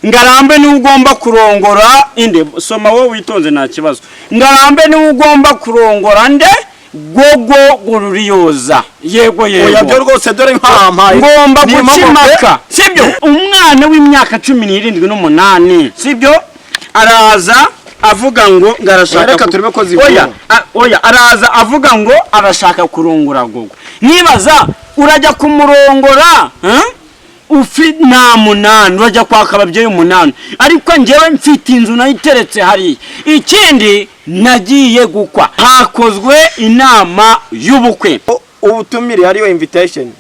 Ngarambe niwe ugomba kurongora inde? Soma wowe witonze, nta kibazo. Ngarambe niwe ugomba kurongora nde? Gogo Goruriyoza, yego. Oya, byo Yego. rwose, dore mpampaye. Ngomba Ni guca impamo pe. impaka, sibyo? Umwana w'imyaka 17, sibyo, araza avuga ngo ngarashaka Reka turebe ko zivura. Oya, oya, araza avuga ngo arashaka kurongora Gogo. Nibaza, urajya kumurongora, eh? Ufi nta munani, urajya kwaka ababyeyi umunani, ariko njyewe mfite inzu nayo iteretse hariya. Ikindi, nagiye gukwa, hakozwe inama y'ubukwe. Ubutumire, hariyo invitation,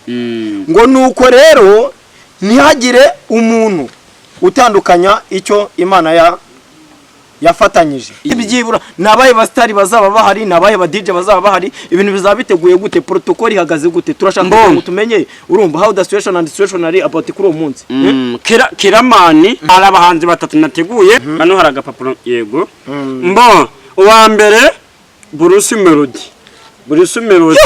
ngo nuko rero ntihagire umuntu utandukanya icyo Imana yafatanyije. Byibura ni abahe basitari bazaba bahari? Ni abahe ba DJ bazaba bahari? Ibintu bizaba biteguye gute? Protocol ihagaze gute? Turashaka kugira ngo tumenye, urumva, how the situation and situation ari about kuri uwo munsi. Kiramani, hari abahanzi batatu nateguye. Hano hari agapapuro, yego. Mbo uwa mbere, Bruce Melody, Bruce Melody.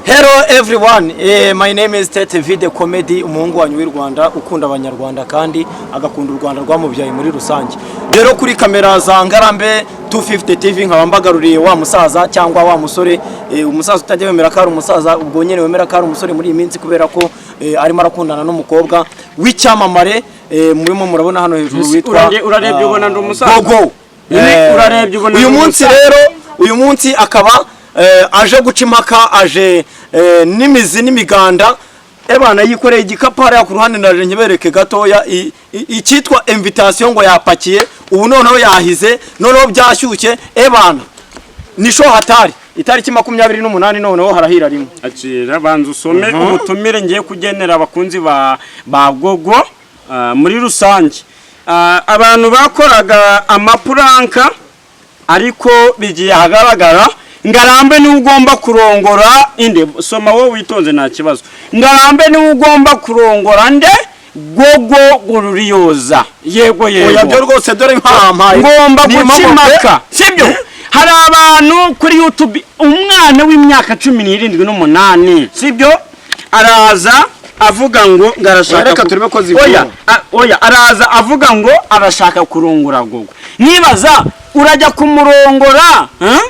Hello everyone, my name is Tete Vide Comedy, umuhungu wanyu w'i Rwanda ukunda Abanyarwanda kandi agakunda u Rwanda rwamubyaye muri rusange. Rero kuri kamera za Ngarambe 250 TV nkaba mbagaruriye wa musaza cyangwa wa musore, umusaza utajya wemera ko ari umusaza, ubwo nyine wemera ko ari umusore muri iyi minsi kubera ko arimo arakundana n'umukobwa w'icyamamare, murimo murabona hano hejuru, witwa Urarebye ubona ndi umusaza? Gogo. Urarebye ubona Uyu ndi munsi umusaza? rero, uyu munsi akaba aje guca impaka, aje n'imizi n'imiganda. Ebana, yikoreye igikapu hariya ku ruhande, ndaje nkibereke gatoya. Icyitwa invitation ngo yapakiye ubu, noneho yahize, noneho byashyushye. Ebana, ni show hatari, itariki 28 noneho harahira rimwe. Akira, banza usome ubutumire ngiye kugenera abakunzi ba Gogo muri rusange. Abantu bakoraga amaprank, ariko bigiye ahagaragara. Ngarambe niwe ugomba kurongora inde? Soma wowe witonze, nta kibazo. Ngarambe niwe ugomba kurongora nde? Gogo Goruriyoza, yego. Oya, Yego. byo rwose, dore mpampaye. Ngomba Ni guca impamo pe. impaka, sibyo? Hari abantu kuri YouTube, umwana w'imyaka 17, sibyo, araza avuga ngo ngarashaka Reka turebe ko zivura. Oya, oya, araza avuga ngo arashaka kurongora Gogo. Nibaza, urajya kumurongora, eh?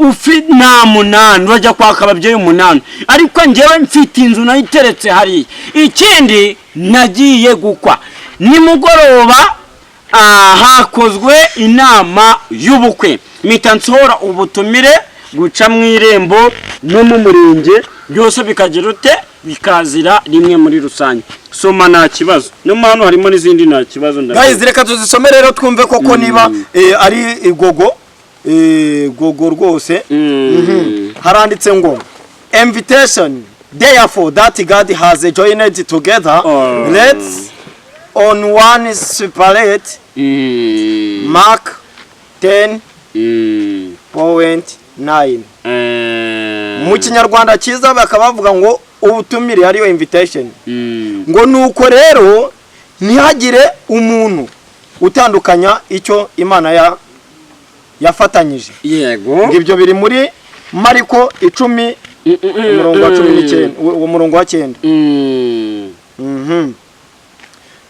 Ufi nta munani, urajya kwaka ababyeyi umunani, ariko njyewe mfite inzu nayo iteretse hariya. Ikindi, nagiye gukwa, nimugoroba hakozwe inama y'ubukwe, mpita nsohora ubutumire guca mu irembo no mu murenge, byose bikagira ute? Bikazira rimwe muri rusange. Soma, nta kibazo. No hano harimo n'izindi, nta kibazo, ndabizi. Guys, reka tuzisome rero twumve koko niba ari Gogo, Gogo rwose. Haranditse ngo invitation: therefore that God has joined together, Oh. let's on one separate. Mark 10.9. Mu Kinyarwanda cyiza bakaba bavuga ngo ubutumire, hariyo invitation, ngo nuko rero ntihagire umuntu utandukanya icyo Imana yafatanyije. Yego. Ngo ibyo biri muri Mariko 10, umurongo wa 19, uwo murongo wa 9.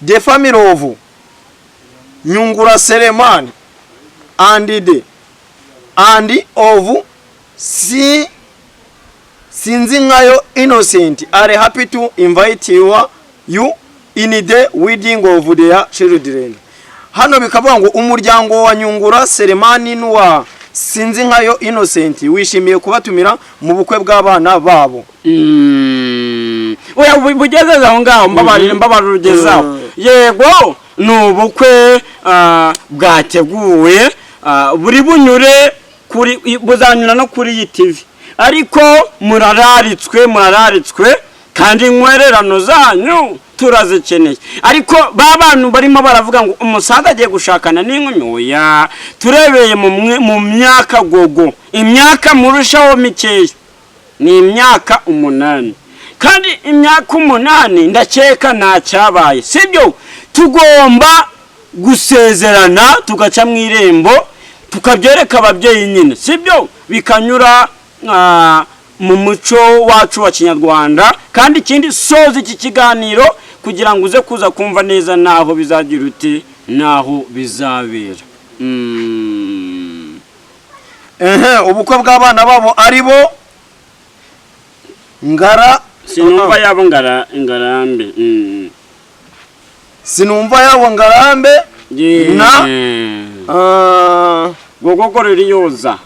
The family of Nyungura Selemani and the and of si Sinzinkayo Innocent are happy to invite you in the wedding of their children. Hano bikavuga ngo umuryango wa Nyungura Selemani n'uwa Sinzinkayo Innocent wishimiye kubatumira mu bukwe bw'abana babo. Oya, bugezeze aho ngaho, mbabarire, mbabarire, ugezaho. Yego, ni ubukwe bwateguwe, buri bunyure kuri, buzanyura no kuri iyi TV, ariko murararitswe, murararitswe, kandi inkwererano zanyu turazikeneye. Ariko ba bantu barimo baravuga ngo umusaza agiye gushakana n'inkumi, oya, turebeye mu myaka, Gogo imyaka murushaho mikeya ni imyaka 8, kandi imyaka 8 ndakeka nta cyabaye, sibyo? Tugomba gusezerana, tugaca mu irembo, tukabyereka ababyeyi nyine, sibyo? Bikanyura. Mu muco wacu wa Kinyarwanda. Kandi ikindi, soza iki kiganiro kugira ngo uze kuza kumva neza naho bizagira uti naho bizabera. Ehe, ubukwe bw'abana babo ari bo Ngara Sinumva yabo Ngarambe. Sinumva yabo Ngarambe na Gogo Gororiyoza.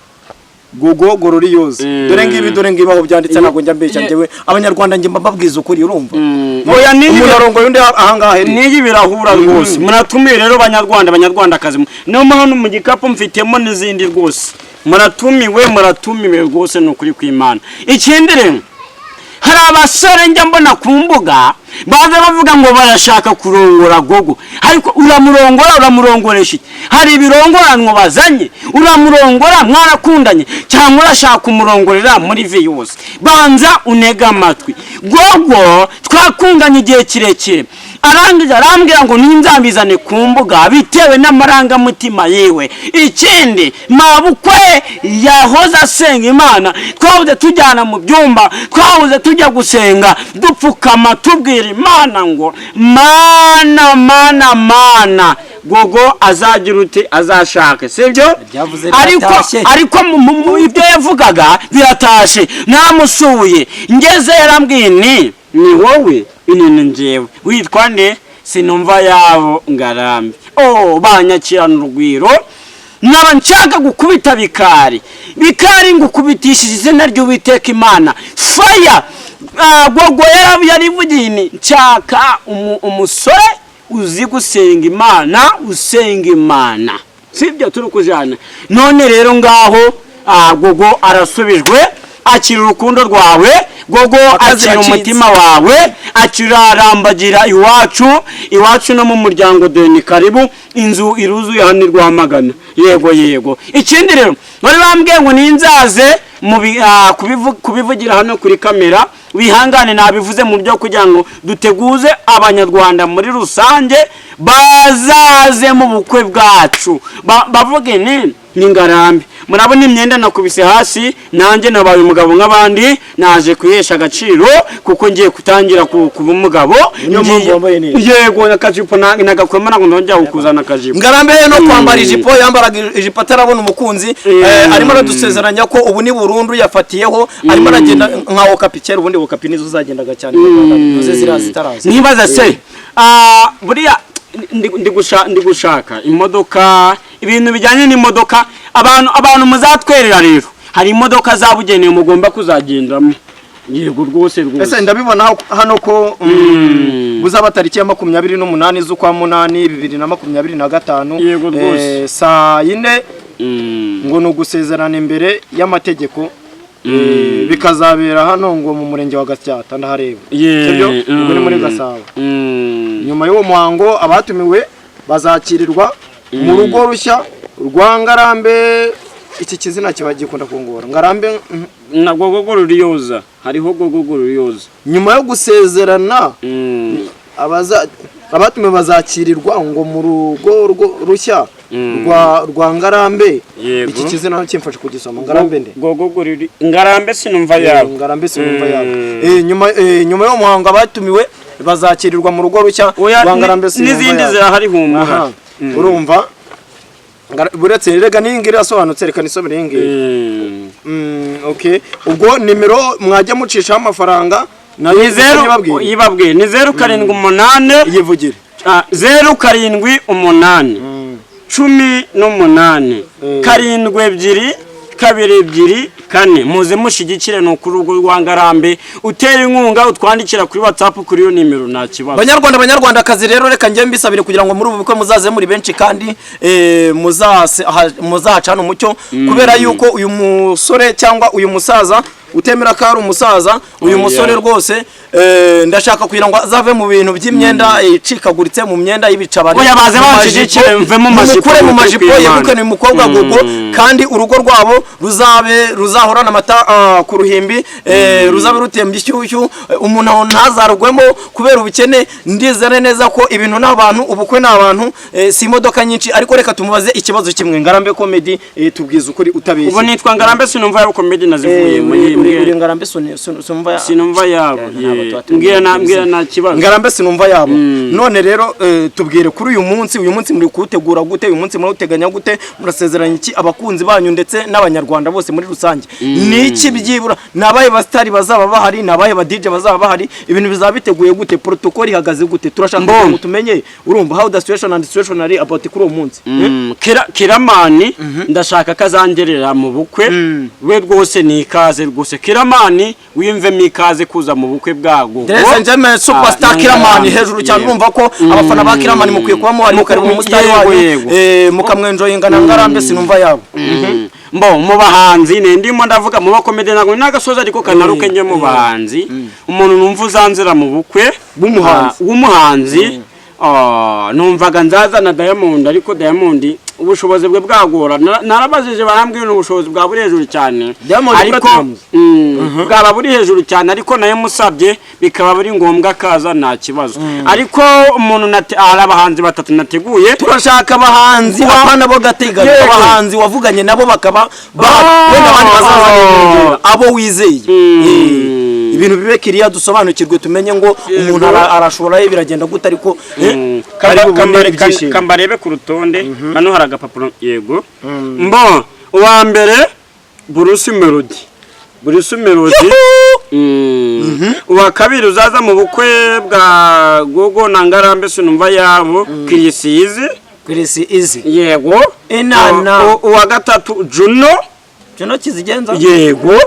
Gogo Gororiyoza. Dore ngibi, dore ngibi aho byanditse. Ntabwo njya mbeshya njyewe, Abanyarwanda njye mbabwiza ukuri, urumva? Oya, niyi Umuntu arongoye undi ahangaha eri. N'iyi birahura rwose. Muratumiye rero, Banyarwanda, Banyarwandakazi. Niyo mpamvu mu gikapu mfitemo n'izindi rwose. Muratumiwe, muratumiwe rwose, ni ukuri kw'Imana. Ikindi rero, hari abasore njya mbona ku mbuga baza bavuga ngo barashaka kurongora Gogo. Ariko uramurongora, uramurongoresha iki? Hari ibirongoranwa bazanye? Uramurongora mwarakundanye, cyangwa urashaka kumurongorera muri views? Banza unega amatwi. Gogo twakundanye igihe kirekire, arangije arambwira ngo ninzambizane ku mbuga bitewe n'amarangamutima yiwe. Ikindi, mabukwe yahoze asenga Imana. Twahoze tujyana mu byumba, twahoze tujya gusenga, dupfukama, tubwira Imana ngo: "Mana, Mana, Mana, Gogo azagira uti azashake." Sibyo? Ryavuze Ariko riratashye. Ariko mu ibyo yavugaga biratashe. Namusuye ngeze, yarambwiye ni wowe inini, njyewe witwa nde? Sinumva yabo Ngarambe. Oh, banyakirana urugwiro. Nkaba nshaka gukubita bikari bikari, ngukubitishije izina ry'Uwiteka Imana faya. Gogo yarivugiye ni nshaka umusore uzi gusenga Imana, usenga Imana. Sibyo? Turi kujana none rero ngaho. Gogo arasubijwe, akira urukundo rwawe Gogo. Akazi Akira gacitse. umutima wawe, akirarambagira iwacu, iwacu no mu muryango. Dore ni karibu, inzu iruzuye hano i Rwamagana. Yego, yego. Ikindi rero, bari bambwiye ngo ninzaze kubivugira hano kuri kamera. Wihangane, nabivuze mu buryo kugira ngo duteguze Abanyarwanda muri rusange bazaze mu bukwe bwacu. Bavuge ni Ngarambe. Murabona imyenda nakubise hasi, nanjye nabaye umugabo nk'abandi, naje kuhesha agaciro kuko ngiye gutangira kuba umugabo. Niyo mpamvu wambaye neza. Yego, akajipo nagakwema, ntabwo ndongera kukuzana akajipo. Ngarambe no kwambara ijipo, yambaraga ijipo atarabona umukunzi. Arimo aradusezeranya ko ubu ni burundu yafatiyeho, arimo aragenda nka okapi. Kera ubundi okapi nizo zagendaga cyane mu Rwanda, nizo ziriya zitaraza. Nibaza se, buriya ndi gushaka imodoka, ibintu bijyanye n'imodoka. Abantu muzatwerera rero, hari imodoka zabugenewe mugomba kuzagendamo. Yego rwose rwose. Ese ndabibona hano ko buzaba tariki ya 28 z'ukwa munani 2025. Yego rwose. Saa 4 ngo ni ugusezerana imbere y'amategeko, bikazabera hano ngo mu murenge wa Gasyata, ndahareba. Sibyo? Ubwo ni muri Gasabo. Nyuma y'uwo muhango, abatumiwe bazakirirwa mu rugo rushya rwa Ngarambe. Iki kizina kiba gikunda kungora, Ngarambe. Na Gogo Ruriyoza, hariho Gogo Ruriyoza. Nyuma yo gusezerana, abatumiwe bazakirirwa ngo mu rugo rushya rwa Ngarambe. Yego. Iki kizina kimfashe kugisoma, Ngarambe nde? Gogo Ruri Ngarambe sinumva yabo. Ngarambe sinumva yabo. Mm. Nyuma y'uwo muhango, abatumiwe bazakirirwa mu rugo rushya Oya, rwa Ngarambe sinumva n'izindi yabo. zirahari, humura. Aha. Urumva, buretse rega n'iyi ngiyi irasobanutse, reka nisomere iyi ngiyi. Okay, ubwo nimero mwajya mucishaho amafaranga nayo Ni zeru nyibabwire. Yibabwiye ni 078. Yivugire. 078 18 72 22 4. Muze mushigikire, ni ukuri urugo rwa Ngarambe. Utera inkunga, utwandikira kuri WhatsApp kuri iyo nimero, nta kibazo. Banyarwanda, Banyarwandakazi rero, reka njye mbisabire kugira ngo muri ubu bukwe muzaze muri benshi kandi muzahacana umucyo, kubera yuko uyu musore cyangwa uyu musaza utemera ko ari umusaza, uyu Oya. musore rwose, ndashaka kugira ngo azave mu bintu by'imyenda icikaguritse, mu myenda y'ibicabane, Oya, baze mu banshigikire, majipo, mve mu majipo, mumukure mu nukuri majipo, kw'Imana. yegukane uyu mukobwa Gogo, kandi urugo rwabo ruzabe ruzahorana amata ku ruhimbi, ruzabe rutemba ishyushyu, umuntu aho ntazarugwemo kubera ubukene. Ndizere neza ko ibintu n'abantu, ubukwe n'abantu, si imodoka nyinshi. Ariko reka tumubaze ikibazo kimwe. Ngarambe Comedy, tubwize ukuri utabeshye. Ubu nitwa Ngarambe sinumva yabo Comedy, nazivuye muri Uri Ngarambe sinumva Sinumva yabo. Ntabwo tuba turi Mbwira na muri mbwira, nta kibazo. Ngarambe sinumva yabo. None rero tubwire kuri uyu munsi muri kuwutegura gute? Uyu munsi murawuteganya gute? Murasezeranya iki abakunzi banyu ndetse n'Abanyarwanda bose muri rusange? Ni iki byibura? Ni abahe basitari bazaba bahari? Ni abahe ba DJ bazaba bahari? Ibintu bizaba biteguye gute? Protocol ihagaze gute? Turashaka kugira ngo tumenye, urumva, how the situation and situation ari about kuri uwo munsi. Kiramani ndashaka ko azangerera mu bukwe we rwose. Ni ikaze rwose, Kiramani, wiyumvemo ikaze kuza mu bukwe bwago. Ladies and gentlemen, superstar Kiramani hejuru cyane. Urumva ko abafana ba Kiramani mukwiye kuba muhari, mukareba umusitari wanyu, mukamwenjoyinga na Ngarambe sinumva yabo. Mbo mu bahanzi ne ndimo ndavuga mu bakomedi, ntabwo n'agasozi ariko kanaruke njye mu bahanzi. Umuntu numva uzanzira mu bukwe W'umuhanzi. W'umuhanzi, numvaga nzazana Diamond, ariko Diamond ubushobozi bwe bwagora. Narabajije barambwira ubushobozi bwa buri hejuru cyane. Diamond Ariko Platnumz? Bwaba buri hejuru cyane, ariko nayo musabye bikaba biri ngombwa kaza, nta kibazo. Ariko umuntu hari abahanzi batatu nateguye. Turashaka abahanzi, apana bo gateganyo. Abahanzi wavuganye nabo bakaba bahari, wenda abandi bazaza biyongera, abo wizeye. Ibintu bibe kiriya, dusobanukirwe, tumenye ngo umuntu arashobora biragenda gute, ariko ari bubone ibyishimo. Kambarebe ku rutonde hano hari agapapuro. Yego, mbo uwa mbere Bruce Melody, Bruce Melody. Uwa kabiri uzaza mu bukwe bwa Gogo na Ngarambe sinumva yabo, Chriss Eazy. Chriss Eazy. Yego. Inana. Uwa gatatu Juno. Juno Kizigenza. Yego.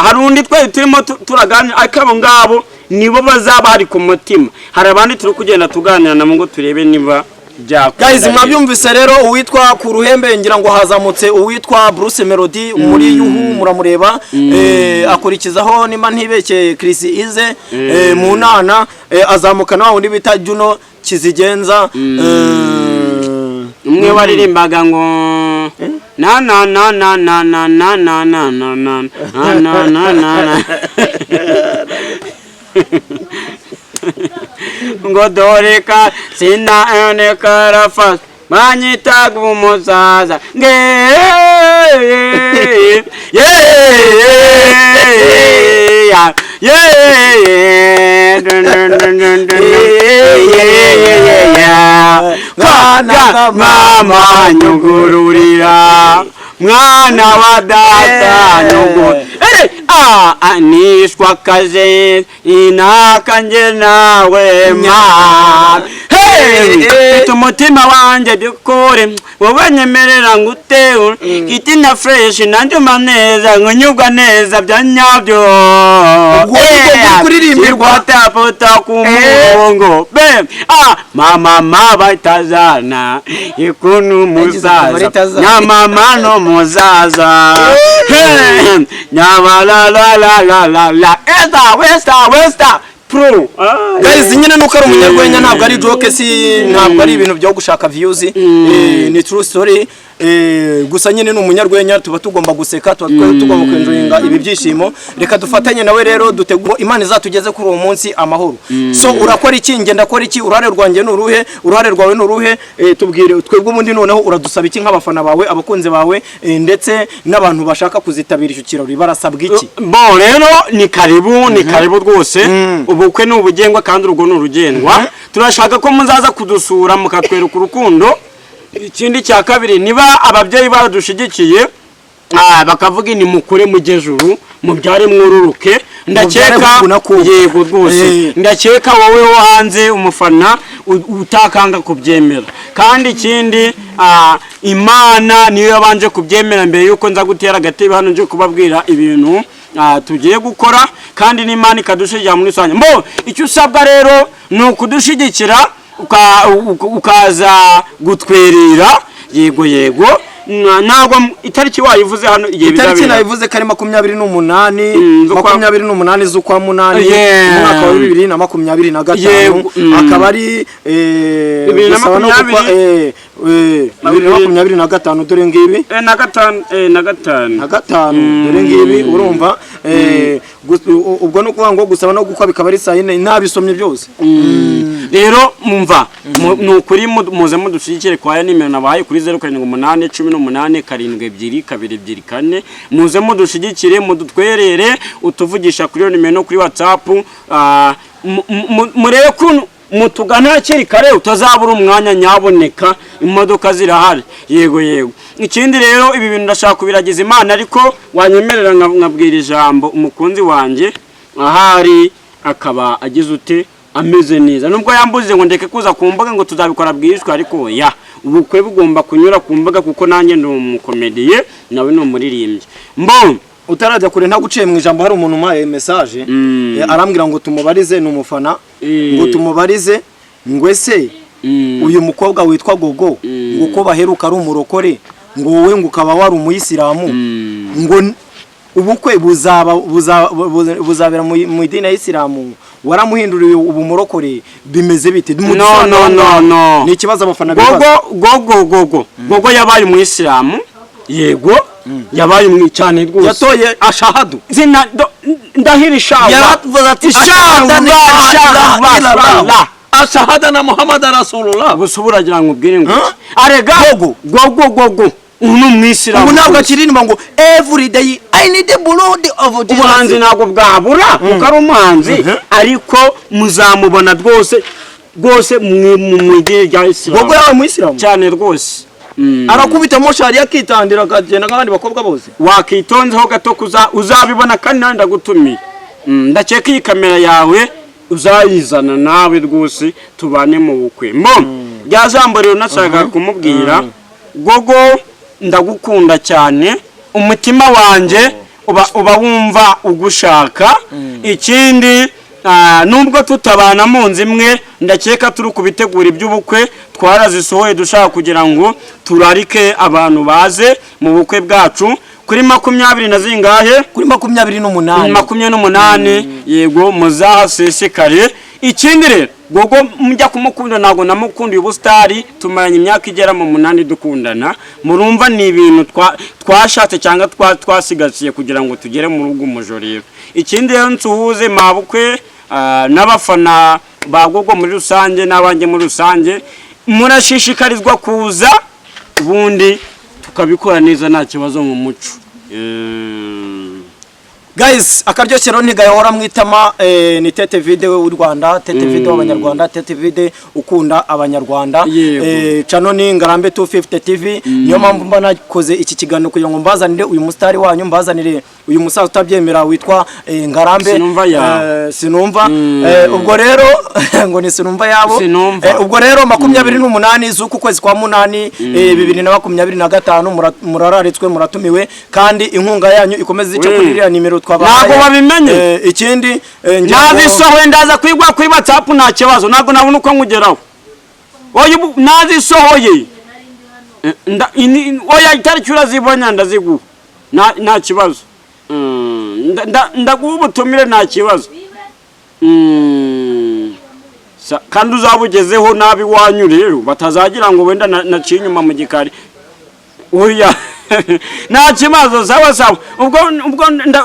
Hari undi twari turimo turaganira, ariko abo ngabo nibo bazaba bari ku mutima. Hari abandi turi kugenda tuganira nabo ngo turebe niba byakunda. Guys, mwabyumvise rero, uwitwa ku ruhembe ngira ngo hazamutse uwitwa Bruce Melody muri Yuhu, muramureba, akurikizaho nimba ntibekeye Chriss Eazy, mu nana, azamuka na wa wundi bita Juno Kizigenza. Umwe waririmbaga ngo na na na na na na na na na na na na na na na na ngo dore ka sina karafasa banyitaga umusaza nge ye ye ye Mwana mama nyugururira, mwana wa data nyuguru anishwa kaje inakanjye nawe ma. Hey, mfite umutima wanjye byukuri, wowe nyemerera ngutewe giti na fresh, nanjye umpa neza nkunyurwa neza bya nyabyo. Ubwo nibwo kuririmbirwa. Potapota ku murongo be mama mama itazana ikunu muzaza nyamama no muzaza. Hey, nyama la la la la la la esta westa westa pro. Guys, nyine nuko ari umunyarwenya, ntabwo ari joke, si ntabwo ari ibintu byo gushaka views, ni true story. Gusa nyine ni umunyarwenya, tuba tugomba guseka, tuba tugomba kwenjoyinga ibi byishimo. Reka dufatanye nawe rero dutegure, Imana izatugeze kuri uwo munsi amahoro. So urakora iki? Ngenda akora iki? Uruhare rwanjye ni uruhe? Uruhare rwawe ni uruhe? Tubwire twebwe ubundi noneho uradusaba iki nk'abafana bawe, abakunzi bawe, ndetse n'abantu bashaka kuzitabira icyo kirori, barasabwa iki? Bon, rero ni karibu, ni karibu rwose. Ubukwe ni ubugengwa kandi urugo ni urugendwa. Turashaka ko muzaza kudusura mukatwereka urukundo. Ikindi cya kabiri, niba ababyeyi baradushigikiye, bakavuga ni mukure mujye juru, mubyare mwururuke, ndakeka Mubyare na yego rwose. Ndakeka wowe wo hanze, umufana utakanga kubyemera. Kandi ikindi, Imana niyo yabanje kubyemera mbere yuko nza gutera agatebe hano nje kubabwira ibintu tugiye gukora, kandi n'Imana ikadushyigikira muri rusange. Mbo icyo usabwa rero ni ukudushyigikira, ukaza gutwerera. Yego yego. Ntabwo itariki wayivuze hano igihe Itariki bizabera? Nayivuze ko ari 28, 28 z'ukwa munani, umwaka wa 2025. Akaba ari Bibiri na gusaba no gukwa makumyabiri. 2025, dore ngibi. Na gatanu, na gatanu. Na gatanu, dore ngibi. Urumva, Ubwo ni ukuvuga ngo gusaba no gukwa bikaba ari saa 4, nabisomye byose. Rero mumva, ni ukuri muze mudushyigikire kwa ya nimero nabahaye kuri 0781872224. Muze mudushyigikire, mudutwerere, utuvugisha kuri iyo nimero no kuri WhatsApp. Murebe ukuntu mutugana hakiri kare, utazabura umwanya, nyaboneka, imodoka zirahari. Yego, ikindi rero, ibi bintu ndashaka kubiragiza Imana, ariko wanyemerera nkabwira ijambo umukunzi wanjye ahari akaba agize ute, ameze neza, nubwo yambuze ngo ndeke kuza ku mbuga, ngo tuzabikora bwishwe, ariko ya ubukwe bugomba kunyura ku mbuga, kuko nanjye ndi umukomediye, nawe ni umuririmbyi mbon. Utarajya kure, ntaguciye mu ijambo, hari umuntu umpaye message, arambwira ngo tumubarize, ni umufana, ngo tumubarize ngo ese uyu mukobwa witwa Gogo, ngo uko baheruka ari umurokore, ngo wowe ngo ukaba wari umuyisilamu, ngo ubukwe buzabera mu idini ya Isilamu, waramuhinduriye ubu murokore, bimeze bite? No, no, no, no. Ni ikibazo abafana bibaza. Gogo yabaye umuyisilamu, yego, yabaye umwe cyane rwose. Yatoye ashahadu. Zina ndahira ishawa. Yaravuze ati Ishawa, ishawa, ishawa. Ashahada na Muhammad rasulullah. Gusa ubu uragira ngo ubwire ngo Huh? arega. Gogo. Gogo, Gogo ubu ni umwisilamu. Ubu ntabwo akiririmba ngo "Every day I need the blood of Jesus." Ubuhanzi ntabwo bwabura kuko ari umuhanzi, ariko muzamubona rwose rwose mu idini rya Isilamu. Gogo yabaye umuyisilamu? Cyane rwose. Arakubita moshari, akitandira, akagenda nk'abandi bakobwa bose? Wakitonzeho gato, kuza uzabibona, kandi nawe ndagutumiye. Ndakeka iyi kamera yawe uzayizana nawe rwose, tubane mu bukwe. Mbo rya jambo rero nashakaga kumubwira, Gogo, ndagukunda cyane, umutima wanjye uba wumva ugushaka. Ikindi, nubwo tutabana mu nzu imwe, ndakeka turi kubitegura iby'ubukwe, twarazisohoye dushaka kugira ngo turarike abantu baze mu bukwe bwacu kuri 20 na zingahe? Kuri 28. 28, yego, muzahasesekare. Ikindi rero, Gogo mujya kumukunda, ntabwo namukundiye ubusitari, tumaranye imyaka igera mu 8 dukundana. Murumva ni ibintu twashatse cyangwa twasigasiye kugira ngo tugere mu rugo umujo. Rero ikindi rero, nsuhuze mabukwe, n'abafana ba Gogo muri rusange n'abanjye muri rusange, murashishikarizwa kuza, ubundi tukabikora neza nta kibazo mu muco. Guys, akaryoshye rero ntigahora mu itama. Ni Tete Video w'u Rwanda, Tete Video w'Abanyarwanda, Tete Video ukunda Abanyarwanda. Yego. Channel ni Ngarambe 250 TV. Niyo mpamvu mba nakoze iki kiganiro kugira ngo mbazanire uyu mustari wanyu, mbazanire uyu musaza utabyemera witwa Ngarambe. Sinumva yabo. Sinumva. Ubwo rero ngo ni sinumva yabo. Sinumva. Ubwo rero 28 z'uku kwezi kwa munani 2025, murararitswe, muratumiwe, kandi inkunga yanyu ikomeze ice kuri iriya nimero twabahaye. Ntabwo babimenye. Ikindi ngira ngo- Nazisohoye, ndaza kuyiguha kuri WhatsApp, nta kibazo, ntabwo nabona uko nkugeraho. Oya, ubu nazisohoye. Oya, itariki urazibona, ndaziguha, nta kibazo. Ndaguha ubutumire, nta kibazo. Kandi uzabugezeho nabi iwanyu rero, batazagira ngo wenda naciye inyuma mu gikari. Oya, nta kibazo, sawa sawa. Ubwo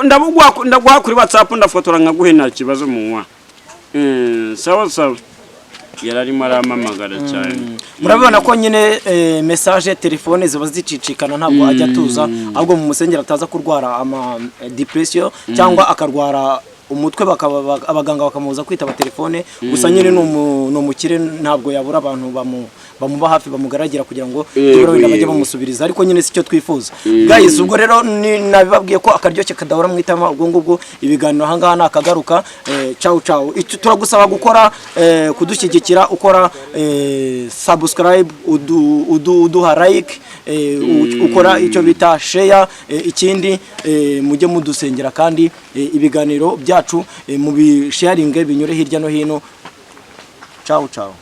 ndabuguha, ndaguha kuri WhatsApp, ndafotora nkaguhe, nta kibazo munywa. Sawa sawa, yararimo arampamagara cyane. Murabibona ko nyine message, telefone ziba zicicikana, ntabwo ajya atuza, ahubwo mu musengero ataza kurwara ama depression cyangwa akarwara umutwe, bakaba abaganga bakamubuza kwitaba telefone. Gusa nyine ni umukire, ntabwo yabura abantu bamuba hafi, bamugaragira kugira ngo nibura wenda bajye bamusubiriza, ariko nyine si cyo twifuza. Guys, ubwo rero nabibabwiye ko akaryoshye kadahora mu itama. Ubwo ngubwo ibiganiro ahangaha nakagaruka. Ciao ciao. Icyo turagusaba gukora, kudushyigikira, ukora subscribe, uduha like, ukora icyo bita share. Ikindi, mujye mudusengera, kandi ibiganiro byacu mubisharinge binyure hirya no hino. Ciao ciao.